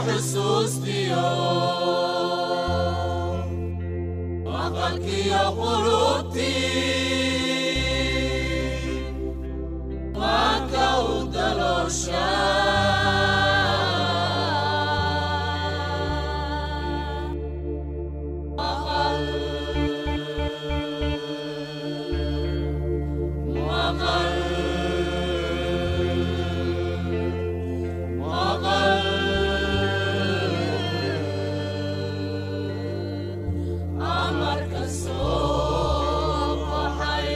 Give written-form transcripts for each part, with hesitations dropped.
Xusuustiyo maqalkiyo qulubtii maanka u daloosha. Maqal, maqal, maqal amarka soo baxay.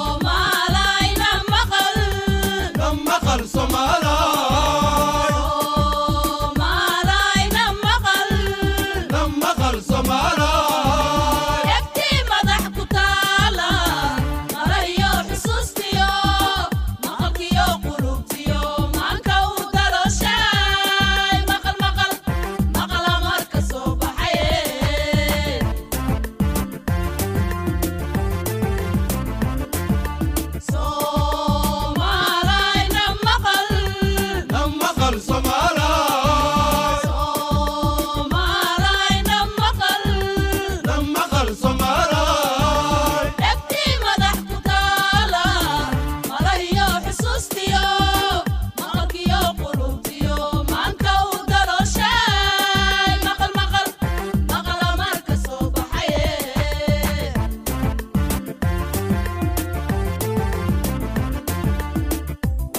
Soomaalayna maqal. Maqal Soomaalay. Soomaalayna maqal. Maqal Soomaalay. Dhegtii madax ku taala marayo xusuustiyo maqalkiyo qulubtiyo maanka u dalooshay. Maqal, maqal, maqal amarka soo baxay. Soomaalayna maqal. Maqal Soomaalay. Soomaalayna maqal. Maqal Soomaalay. Dhegtii madax ku taala marayo xusuustiyo maqalkiyo qulubtiyo maanka u dalooshay. Maqal, maqal, maqal amarka soo baxay.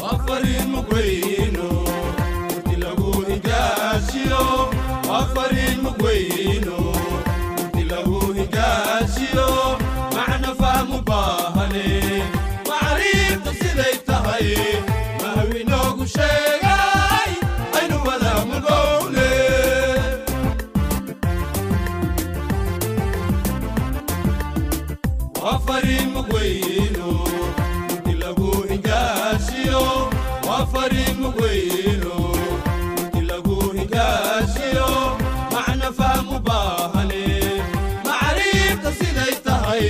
Waa fariin mugweyno murti lagu higaashiyo. Waa fariin mugweyno murti lagu higaashiyo, macna fahmu baahane, macriifta siday tahay mahawinoogu sheegay, aynu wada mugowne. Waa fariin mugweyno murti lagu higaashiyo. Waa fariin mugweyno murti lagu higaashiyo, macna fahmu baahane, macriifta siday tahay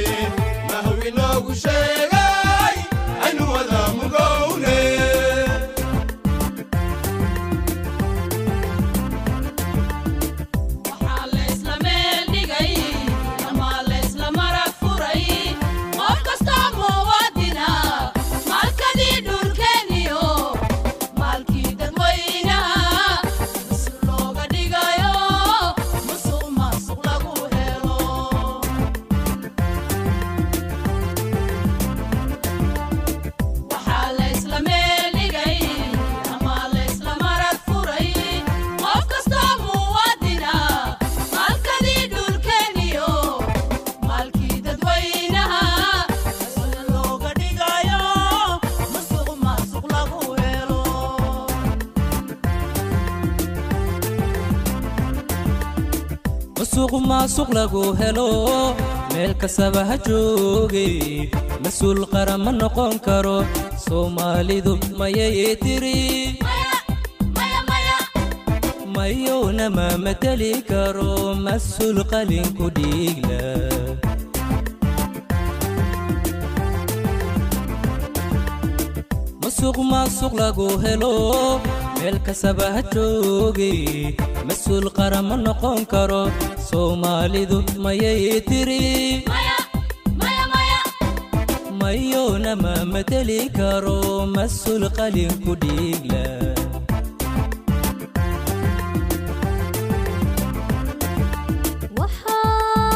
mahawinoogu sheegay, aynu wada mugowne. Waxaa la isla meel dhigay ama la isla marag furay qof kastoo muwaadina maalkadii dhulkeeniyo maalkii dadweynaha musuq looga dhigayo, musuq maasuq lagu helo. Waxaa la isla meel dhigay ama la isla marag furay qof kastoo muwaadina maalkadii dhulkeeniyo maalkii dadweynaha musuq looga dhigayo, musuq maasuq lagu helo. Musuq maasuq lagu helo, meel kastaba ha joogay, mas-uul qaran ma noqon karo. Soomaalidu mayay tiri? Maya, maya, maya. Mayowna ma mateli karo mas-uul qalinku dhiigla. Musuq maasuq lagu helo, meel kastaba ha joogay, mas-uul qaran ma noqon karo. Soomaalidu mayay tiri? Maya, maya, maya. Mayowna ma mateli karo mas-uul qalinku dhiigla. Waxaa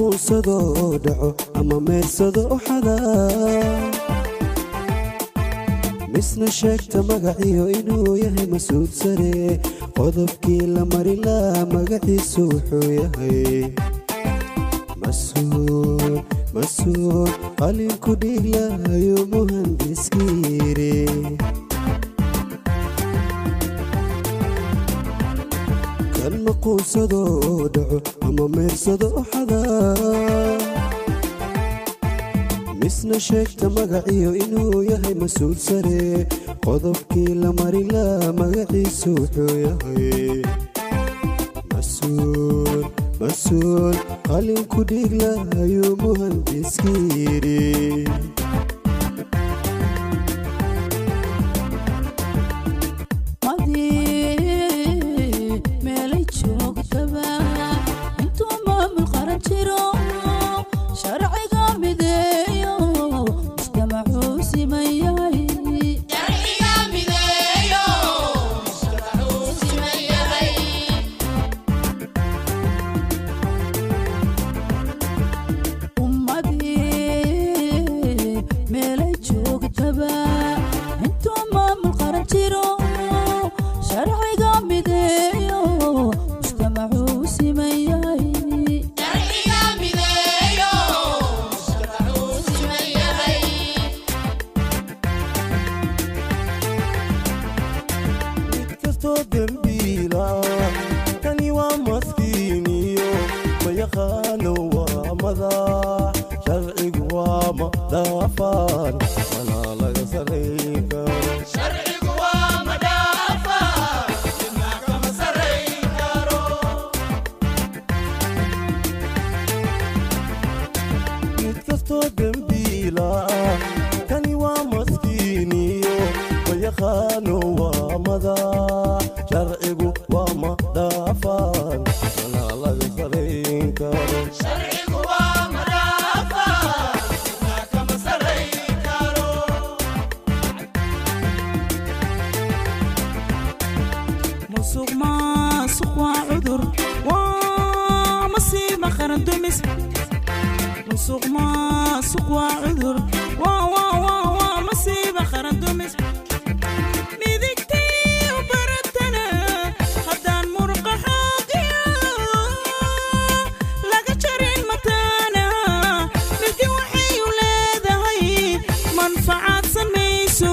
Maquusado dhaco ama meersado xada, misna sheegta magaciyo inuu yahay mas-uul sare. Qodobkii la marilaa magaciisu wuxuu yahay mas-uul, mas-uul qalinku dhiiglaayuu muhandiskii yiri. Kan maquusado dhaco ama meersado xada, misna sheegta magaciyo inuu yahay mas-uul sare. Qodobkii la marilaa magaciisu wuxuu yahay mas-uul, mas-uul qalinku dhiiglaayuu muhandiskii yiri. Madii meelay joogtaba intuu maamul qaran jiro, sharciga mideeyo, mujtamacuu siman yahay. Ummadii meelay joogtaba intuu maamul qaran jiro, sharciga mideeyo, mujtamacuu siman yahay. Mid kastoo dembiila, kani waa maskiiniyo ma yaqaano, waa madax, sharcigu waa madhaafaan, mana laga sarrayn karo. Mid kastoo dembiila, kani waa maskiiniyo ma yaqaano, waa madax, sharcigu waa madhaafaan, mana laga sarrayn karo. Musuq maasuq waa cudur, waa masiiba qaran dumis. Musuq maasuq waa cudur, waa waa waa waa masiiba qaran dumis. Midigtii u baratana haddaan muruqa xoogiyo laga jarin mataana, milki waxay u leedahay manfacaadsan mayso,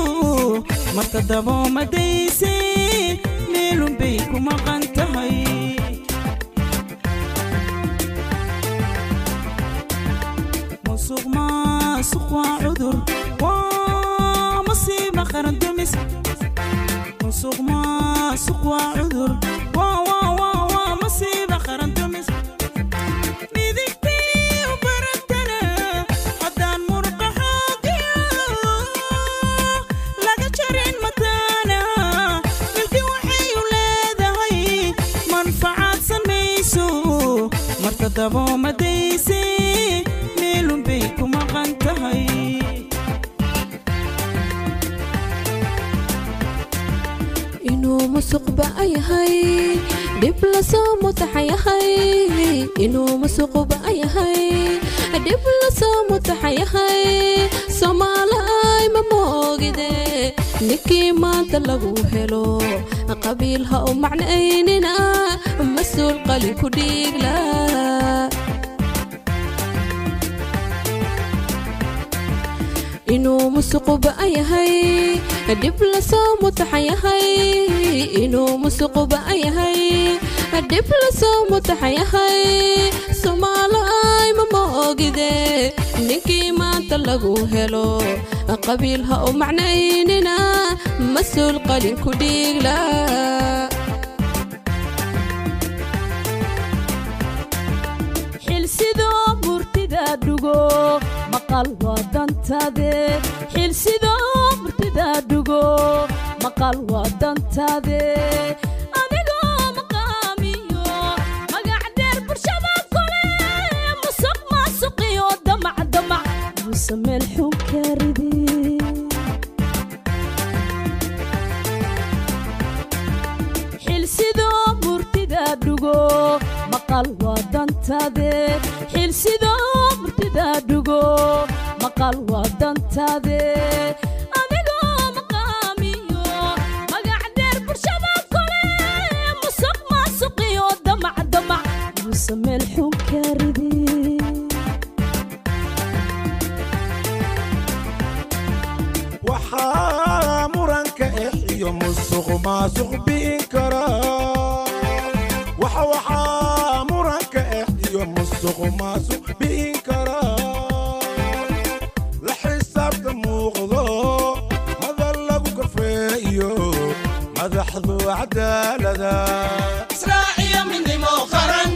marka daboomadayse meelun bay ku maqan tahay. Musuq maasuq waa cudur, waa masiiba qaran dumis. Musuq maasuq waa cudur, waa waa waa waa masiiba qaran dumis. Midigtii u baratana haddaan muruqa xoogiyo laga jarin mataana, milki waxay u leedahay manfacaadsan mayso, marka daboomadayse meelun bay ku maqan tahay. Inuu musuq ba'yahay, dhib lasoo mutaxayahay. Inuu musuq ba'yahay, dhib lasoo mutaxayahay, Soomaalaay ma moogide? Ninkii maanta lagu helo qabiil ha u macnaynina, mas-uul qalin ku dhiigla. Inuu musuq ba'yahay, dhib lasoo mutaxayahay. Inuu musuq ba'yahay, dhib lasoo mutaxayahay, Soomaalo ay ma moogide? Ninkii maanta lagu helo qabiil ha u macnaynina, mas-uul qalin ku dhiigla. Xilsidoo murtida dhugo, maqal waa dantaade. Xilsidoo murtida dhugo, maqal waa dantaade. Adigoo maqaamiyo magac dheer bulshada kule, musuq maasuqiyo damac damac muuse meel xun ka ridi. Xilsidoo murtida dhugo, maqal Maqal waa dantaade, xilsido murtida dhugo. Maqal waa dantaade, adigoo maqaamiyo magac dheer bulshada kole, musuq maasuqiyo damac damac yuusa meel xun ka ridin. Waxaa muranka ex iyo musuq maasuq bi'in kara. Waxaa muranka ex iyo musuq maasuq bi'in kara la xisaabta muuqdo, madal lagu korfeeyo, madaxdu cadaalada israaciyo midnimo qaran.